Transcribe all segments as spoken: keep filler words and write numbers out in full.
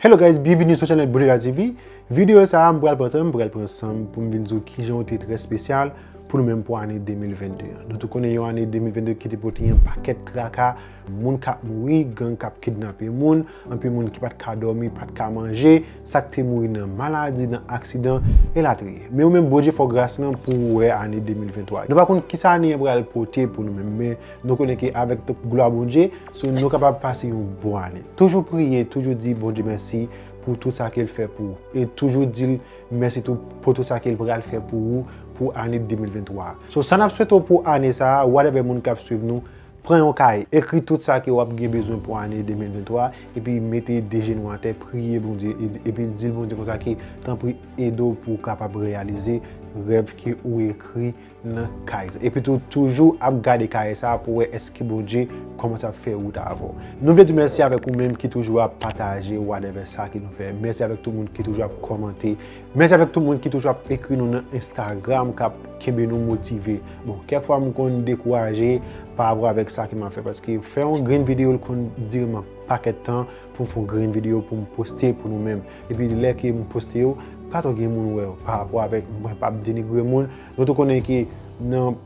Hello guys, byenvini sou chanèl Bondye Ka TV. Videyo sa a, m pral pran tan, m pral pran san m pou m vin di w kijan w te trè espesyal pou nou menm pou ane de mil venn de an. Nou tou konnen yon ane de mil venn de ki te pote yon pakèt traka, moun k ap mouri, gang k ap kidnape moun, anpil moun ki pa t ka dòmi, pa t ka manje, sa k te mouri nan maladi, nan aksidan, elatriye. Men ou menm, Bondye fè w gras lan pou w wè ane de mil venn twa. Nou pa konn kisa ane an pral pote pou nou menm, men nou konnen ke avèk tout glwa Bondye, so nou kapab pase yon bon ane. Toujou priye, toujou di Bondye mèsi pou tout sa ke l fè pou ou. E toujou di l mèsi tou pou tout sa ke l pral fè pou ou pou ane de mil venn twa. So, sa n ap swete w pou ane sa a, whatever moun k ap swiv nou, pran yon kay, ekri tout sa ke w ap gen bezwen pou ane de mil venn twa, epi mete de jenou atè, priye Bondye, e- epi di l Bondye konsa ke tanpri ede w pou w kapab reyalize rèv ke ou ekri nan kay sa. Epi tou, toujou ap gade kay sa pou wè èske Bondye kòmanse ap fè wout avè w. Nou vle di mèsi avèk ou menm ki toujou ap pataje whatever sa ke nou fè. Mèsi avèk tout moun ki toujou ap kòmante. Mèsi avèk tout moun ki toujou ap ekri nou nan Instagram, k ap kenbe nou motive. Bon, kèk fwa m konn dekouraje pa rapò avèk sa ke m ap fè, paske fè yon grenn videyo, l konn dire m yon pakèt tan pou m fè yon grenn videyo pou m poste pou nou menm. Epi lè ke m poste yo, pa twò gen moun wè yo pa rapò avèk mwen p ap denigre moun. Nou tou konnen ke nan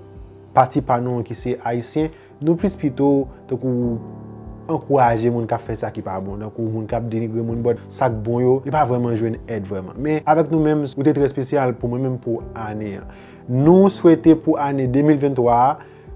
pati pa nou an ki se Ayisyen, nou plis pito tankou ankouraje moun k ap fè sa ki pa bon, tankou moun k ap denigre moun, but sa k bon yo, yo pa vrèman jwenn èd vrèman. Men avèk nou menm, ou te trè espesyal pou mwen menm pou ane an. Nou swete pou ane de mil venn twa a,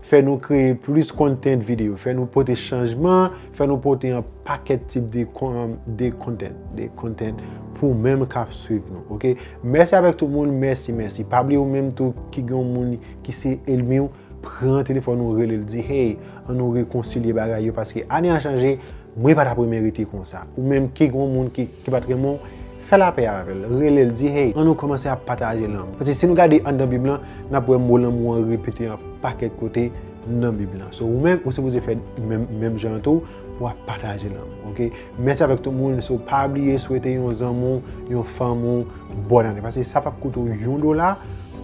fè nou kreye plis content videyo, fè nou pote chanjman, fè nou pote yon pakèt tip de, con- de content, de content pou menm k ap swiv nou, oke? Mèsi avèk tout moun, mèsi, mèsi. Pa bliye ou menm tou ki gen yon moun ki se ènmi w, pran telefòn ou rele l di, hey, an nou rekonsilye bagay yo, paske ane an chanje, mwen pa t ap renmen rete konsa. Ou menm ki gen yon moun ki, ki pa t renmen w, fè lapè avè l, rele l, di, hey, an nou kòmanse ap pataje lanmou. Paske si nou gade anndan Bib lan, n ap wè mo lanmou an repete yon pakèt kote nan Bib lan. So, ou menm, ou sipoze fè menm, menm jan an tou, pou w ap pataje lanmou, oke? Mèsi avèk tout moun. So, pa bliye swete yon zanmi w, yon fanmi w, bòn ane. Paske sa p ap koute w yon dola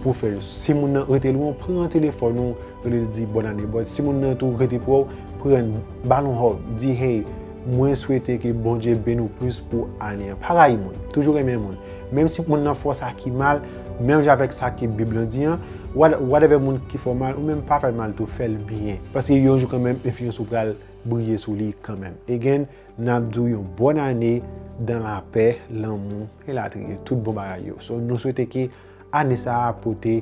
pou w fè l. Si moun nan rete lwen w, pran telefòn ou, rele l di bòn ane. But si moun nan tou rete pre w, pran ba l yon hug, di, hey, mwen swete ke Bondye beni w plis pou ane an. Pa rayi moun, toujou renmen moun. Menm si moun nan fè w sa ki mal, menm jan avèk sa ke Bib lan di an, what- whatever moun ki fè w mal, ou menm pa fè l mal tou, fè l byen. Paske yon jou kanmenm, enfliyans ou pral briye sou li kanmenm. Again, n ap di w yon bòn ane dan lapè, lanmou, elatriye, tout bon bagay yo. So, nou swete ke ane sa a pote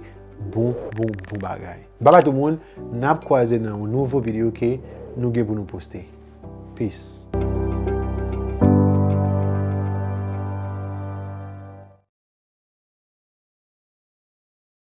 bon, bon, bon bagay. Babay tout moun, n ap kwaze nan yon nouvo videyo ke nou gen pou nou poste. Peace.